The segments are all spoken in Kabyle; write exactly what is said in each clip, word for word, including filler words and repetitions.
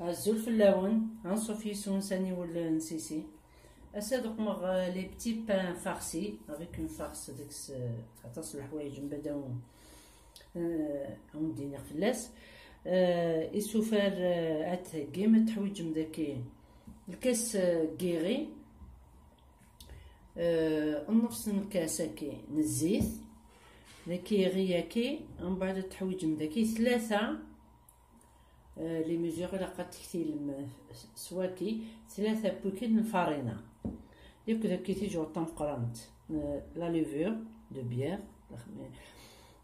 Azul fell-awen, anṣuf yis-wen s aniwel n Sisi. Ass-a ad uqmeɣ, euh, les petits pains farcis avec une farce deg-s, euh, aṭas n leḥwayeǧ mbadawen, euh, ad wen-d-iniɣ fell-as. Euh, isufar, euh, ad d-theggim, ad teḥwiǧem daki lkas, euh, n yiɣi, euh, nnefs n lkas-agi n zzit, daki iɣi-yaki, mbeɛd ad teḥwiǧem daki tlata, euh, les mesures ilaq ad tektilem s waki, tlata n wikin n lfarina. Yakk daki tijurt tameqqrant, euh, la levure de bière,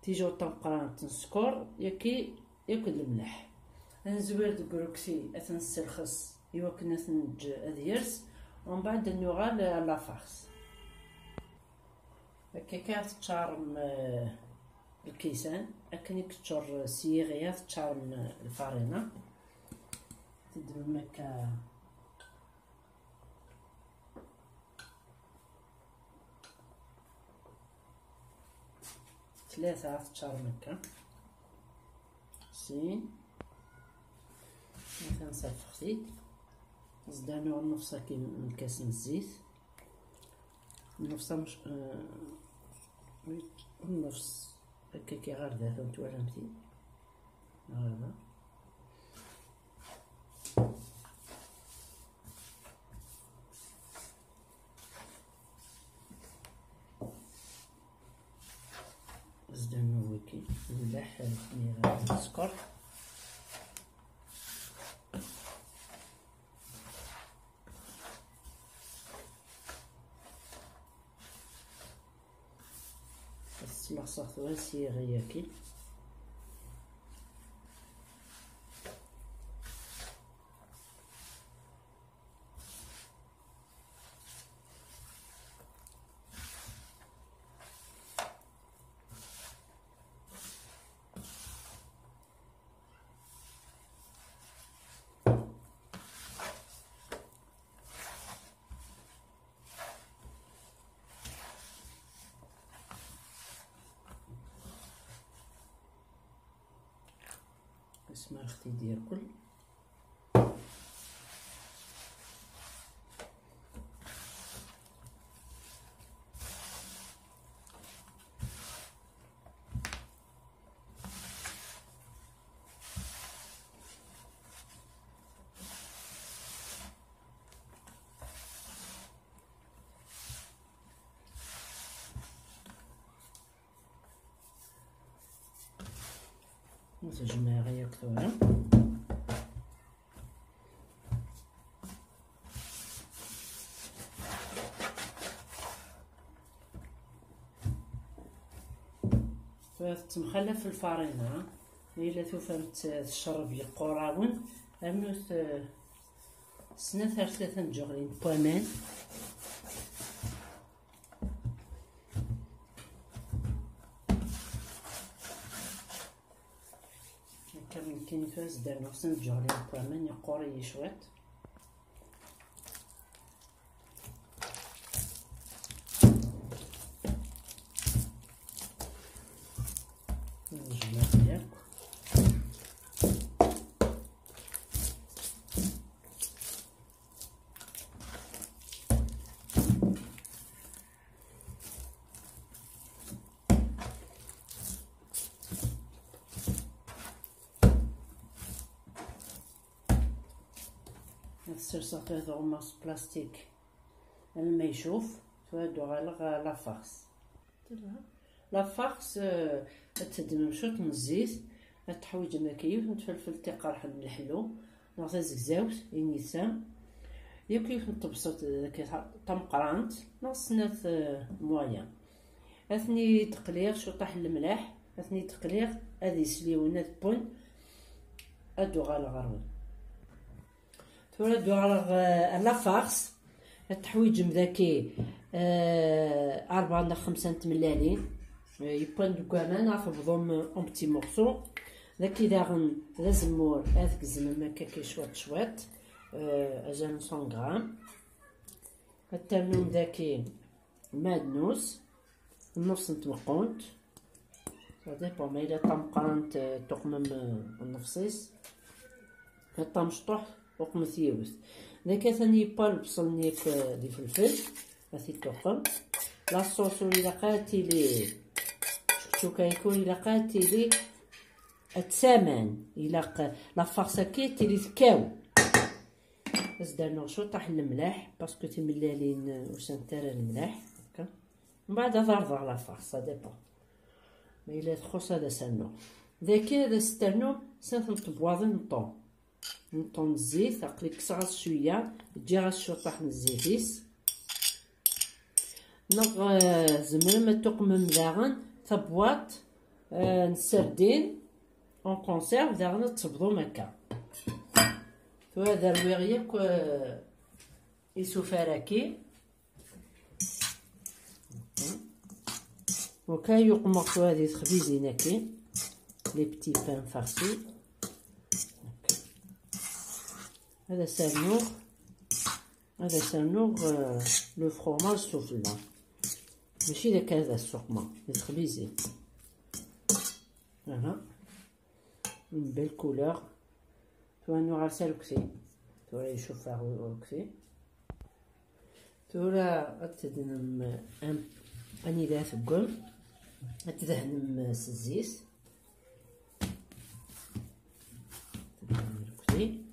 tijurt tameqqrant n sskeṛ, yaki yakk d lemleḥ. Ad nezwir deg urukti, ad t-nesserxes i wakken ad t-neǧǧ ad yers, umbeɛd ad nuɣal ar la farce. Akka kan ad teččarem, eh, lkisan, akken i yeččur s yiɣi ad teččarem, eh, lfarina. Teddmem akka tlata ad teččarem akka. Sin. Atan safeɣ-t-id. Zdan uɣ nnefṣ akin n lkas n zzit. Nnefṣ amec-, eh, nnefṣ akka kki ɣer dat, ur twalam-t-id. Ɣer da. Zdan wiki, mleḥ, nniɣ sskeṛ. Ad smeɣseɣ tura s yiɣi-yaki. Asma rxti dirkul. Ur tejmeɛ ara yakk tura. Tura tettemxalaf lfarina, ma yella tufam-tt tcerreb yeqqur-awen, rnut, eh, snat ar tlata n tǧuɣlin n waman. Akka nekkini tura s-d-rnuɣ snat n tǧuɣlin n waman, yeqqur-iyi cwiṭ. Nejmeɛ yakk. Ad sserseɣ tura tiɣemmar s plastik alma yecuf, tura ad uɣaleɣ ɣer la farce. La farce, euh, ad teddmem cwiṭ n zzit, ad teḥwiǧem akka yiwet n tfelfelt iqerḥen n leḥlu, neɣ tazegzawt, inisa, yakk yiwet n tebṣelt d-, d-, tameqqrant, neɣ snat, euh, moyen. Ad ten-id-qliɣ cwiṭaḥ n lemleḥ, ad ten-id-qliɣ ad isliwen, ad wwen, ad d-uɣaleɣ ɣer-wen. Tura ad d-uɣaleɣ, euh, ar la farce. Ad teḥwiǧem daki, euh, rebɛa neɣ xemsa n tmellalin, euh, yewwan deg waman, ad tebḍum en petits morceaux. Daki daɣen d azemmur, ad tgezmem akka cwiṭ cwiṭ, euh, azal n cent grammes. Ad ternum daki maɛdnus, nnefṣ n tmeqqunt. Ça dépend, ma yella d tameqqrant, euh, tuqmem, euh, nnefṣ-is. Tamecṭuḥt uqmet yiwet. Daki atan yewwa lebṣel-nni akk d ifelfel. Ad t-id-tuqem. La sauce ur ilaq ara ad tili čekčuka-agi, ur ilaq ara ad tili d taman. Ilaq la farce-agi ad tili tekkaw. Ad s-d-rnuɣ cwiṭaḥ n lemleḥ, parce que timellalin ur sɛint ara lemleḥ. Akka. Mbeɛd ad rḍeɣ la farce, ça dépend. Ma yella txuṣ ad as-rnuɣ. Daki ad as-d-rnuɣ snat n tebwaḍin n ṭum. N ṭum n zzit, aql-i kkseɣ-as cwiya, ǧǧiɣ-as cwiṭaḥ n zzit-is. Neɣ, eh, tzemrem ad tuqmem daɣen tabwaṭ, eh, n serdin en conserve, daɣen ad tebḍum akka. Tura ad rwiɣ yakk, eh, isufar-agi. Ok, yuqmeɣ tura di texbizin-agi, les petits pains farcis. Ok. Ad as-rnuɣ, ad as-rnuɣ, euh, le fromage s ufella. Mačči d akka ad as-suqmeɣ, di texbizin. Aha. Une belle couleur. Tura nuɣal s arekti. Tura icufeɣ arekti. Tura ad tednem am-, anida teggum. Ad tdehnem s zzit. Tednem arekti.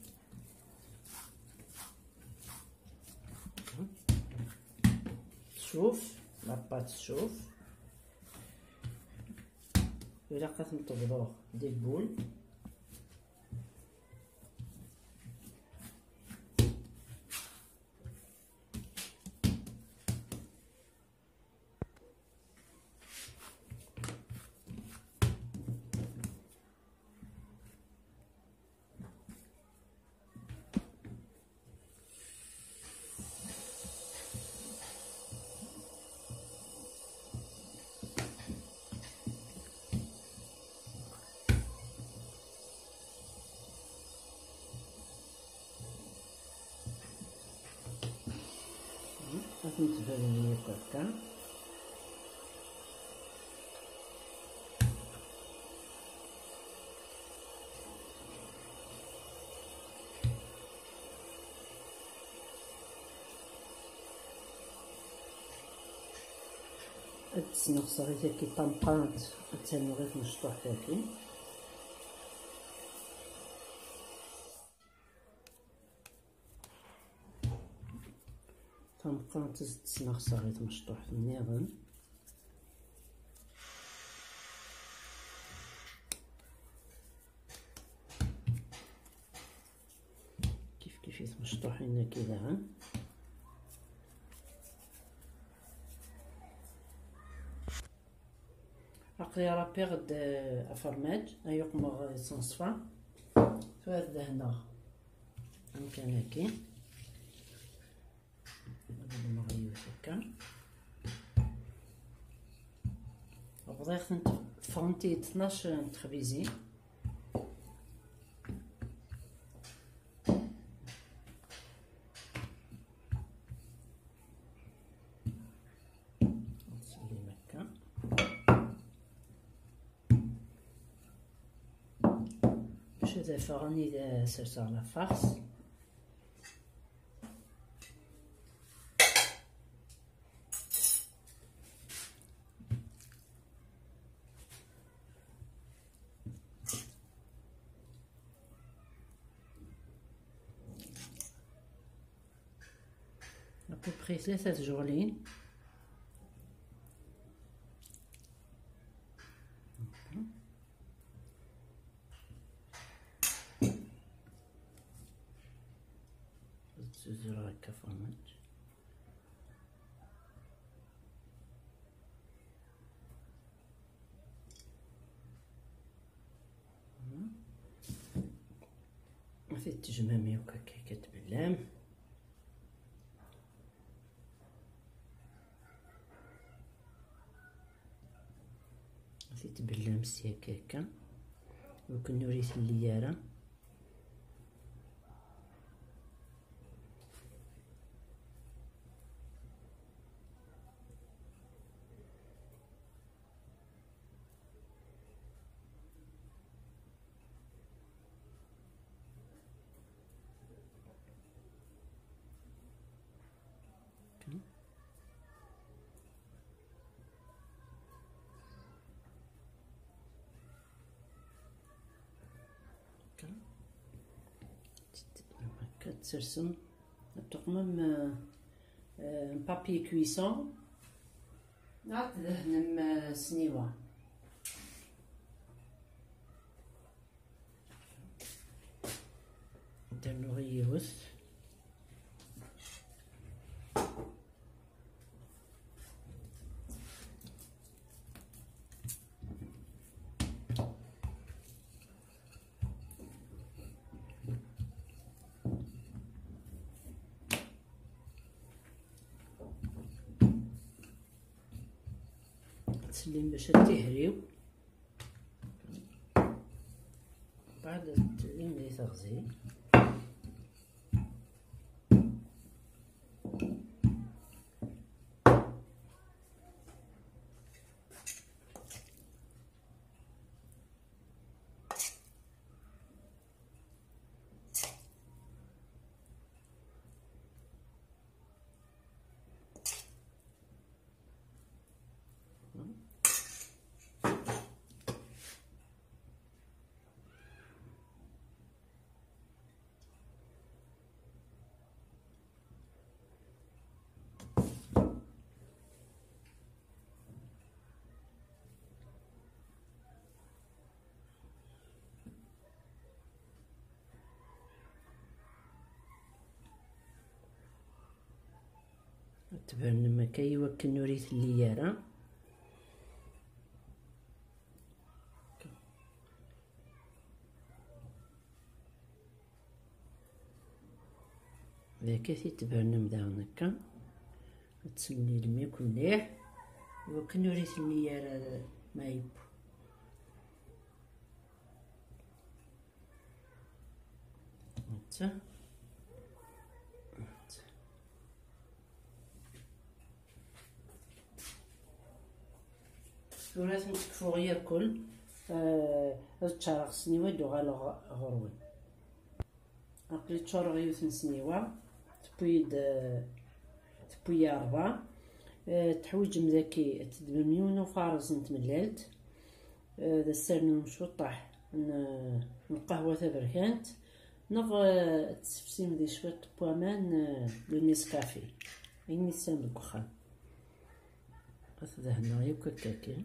Tcuf, la pâte tcuf. Ilaq ad ten-tebḍuɣ des boules. Ad ten-tberrem yakk akka. Ad d-sneɣseɣ i taki tameqqrant, ad ternuɣ i tmecṭuḥt-agi. Tameqqrant ad tt-sneɣseɣ i tmecṭuḥt nniḍen. Kif kif i tmecṭuḥin-agi daɣen. Aql-i rpiɣ-d, eh, afermaj, ay uqmeɣ yettneṣfa. Tura ad dehneɣ amkan-agi. Ad ḍemmeɣ yiwet akka. Bḍiɣ-tent, ffɣent-iyi-d tnac n texbizin. Ad txellem akka. Bac ad afeɣ anida serseɣ la farce. À peu près tlata tjeɣlin. Ad tt-zzureɣ akka fermaj. Ad t-tejmem yakk akka, akka tbellam. Ad t-tbellem sya akka, akka. Ur ken-, ur itelli ara. Tsersem, tuqmem, euh, euh, papier cuisson, neɣ tdehnem, euh, sniwa. Dernuɣ yiwet. Ad tsellim bac ad tihriw. Mbeɛd ad tsellim di teɣzi. Tbernem akka i wakken ur itelli ara. D akka i t-id-tbernem daɣen akka. Ad tsemlilem akk mliḥ, i wakken ur itelli ara ma yewwi. Netta. Tura ad ten-tekfuɣ yakk. Eh, ad ččareɣ sniwa, ad d-uɣaleɣ ɣur-wen. Aql-i ččureɣ yiwet n sniwa, tewwi-d, eh, tewwi-yi rebɛa. Eh, teḥwiǧem daki ad teddmem yiwen ufares n tmellalt, eh, ad as-ternum cwiṭṭaḥ n, n lqahwa taberkant, neɣ, eh, ad tessefsim di cwiṭ n waman, eh, le Nescafé, ayen i tesɛam deg uxxam. Ad t-dehneɣ yakk akka kan.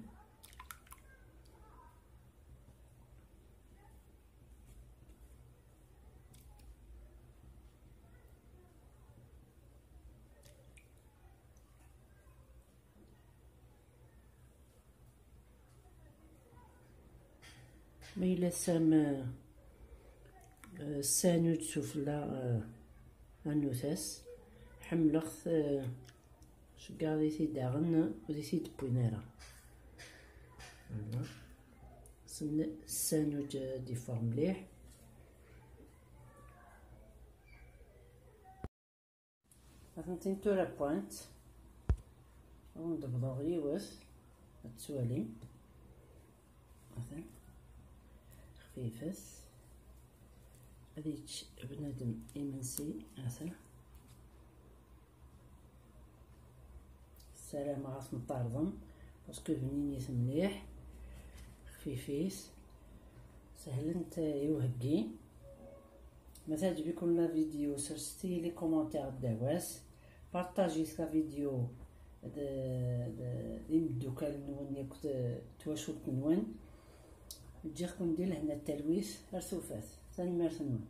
Ma yella tesɛam, eh, ssanuǧ sufella, eh, annutas, ḥemmleɣ-t, eh, ceggaɣ di t-id daɣen ur di t-id-wwin ara. Voilà. Sen-, ssanuǧ, eh, d-iffeɣ mliḥ. Atenti tura wwant. Ad wen-d-bḍuɣ yiwet, ad twalim. Atan. Xfifet. Ad yečč bnadem imensi, atan. Ssarameɣ ad ten-terḍem, parce que bninit mliḥ, xfifit, sehlent i uheggi. Ma teɛǧeb-iken la vidéo, serset-iyi les commentaires ddaw-as, partagit la vidéo d, d, d imeddukal-nwen akked twacult-nwen. Ǧǧiɣ-ken di lehna d talwit, ar tufat. Tanemmirt-nwen.